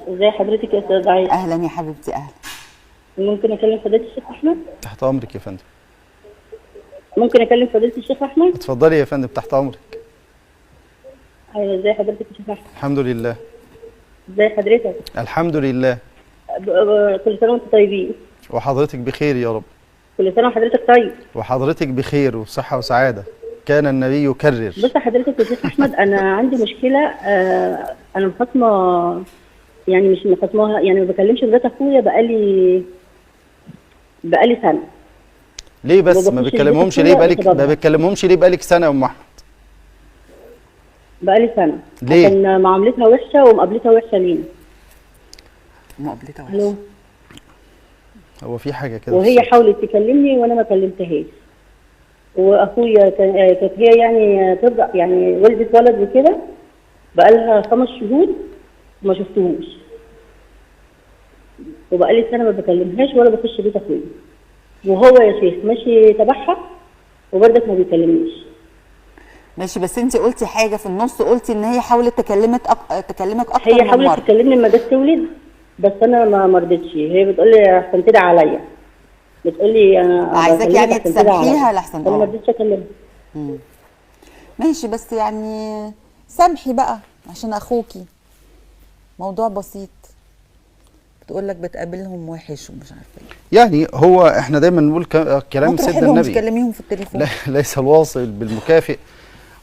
ازي حضرتك يا استاذ عايشه؟ اهلا يا حبيبتي، اهلا. ممكن اكلم فضيلة الشيخ احمد؟ تحت امرك يا فندم. ممكن اكلم فضيلة الشيخ احمد؟ اتفضلي يا فندم، تحت امرك. ايوه، ازي حضرتك يا شيخ احمد؟ الحمد لله. ازي حضرتك؟ الحمد لله. كل سنة وانتم طيبين. وحضرتك بخير يا رب. كل سنة وحضرتك طيب. وحضرتك بخير وصحة وسعادة. كان النبي يكرر. بص حضرتك يا شيخ احمد، انا عندي مشكلة. انا مخاصمة، يعني مش مخاصماها، يعني ما بكلمش مرات اخويا بقالي سنة. ليه بس ما بتكلمهمش ليه بقالك؟ ما بتكلمهمش ليه بقالك سنة يا ام احمد؟ بقالي سنة. ليه؟ عشان معاملتها وحشة ومقابلتها وحشة لينا. مقابلتها وحشة. هو في حاجة كده؟ وهي حاولت تكلمني وانا ما كلمتهاش. واخويا كانت هي يعني ترضع، يعني ولدت ولد وكده، بقالها 5 شهور ما شفتهوش. وبقالي سنة ما بكلمهاش ولا بخش بيت اخويا. وهو يا شيخ ماشي تبعها وبرضك ما بيكلمنيش. ماشي، بس انت قلتي حاجة في النص، قلتي ان هي حاولت تكلمك اكتر من مرة. هي حاولت تكلمني لما جت تولد، بس انا ما رضيتش. هي بتقول لي احسن تدعي عليا، بتقول لي انا عايزاك يعني تسامحيها لحسن. انا ما رضيتش اكلمها. ماشي، بس يعني سامحي بقى عشان اخوكي. موضوع بسيط. بتقول لك بتقابلهم وحش ومش عارفه ايه. يعني هو احنا دايما نقول كلام سيدنا النبي، تكلميهم في التليفون. لا، ليس الواصل بالمكافئ،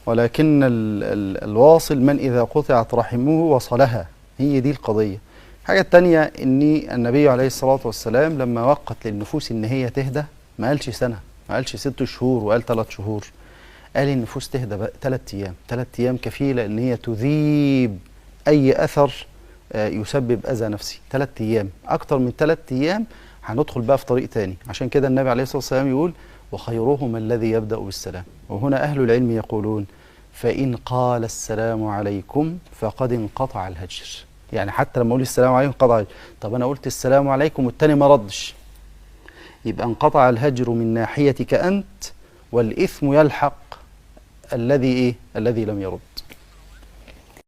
ولكن الواصل من اذا قطعت رحمه وصلها. هي دي القضية. الحاجة الثانية ان النبي عليه الصلاة والسلام لما وقت للنفوس ان هي تهدى، ما قالش سنة، ما قالش 6 شهور، وقال 3 شهور. قال النفوس تهدى بقى 3 ايام. 3 ايام كفيله ان هي تذيب اي اثر يسبب اذى نفسي. 3 ايام، اكتر من 3 ايام هندخل بقى في طريق تاني. عشان كده النبي عليه الصلاة والسلام يقول وخيرهم الذي يبدأ بالسلام. وهنا اهل العلم يقولون فإن قال السلام عليكم فقد انقطع الهجر. يعني حتى لما اقول السلام عليكم انقطع الهجر. طب انا قلت السلام عليكم والتاني ما ردش، يبقى انقطع الهجر من ناحيتك انت، والاثم يلحق الذي ايه؟ الذي لم يرد.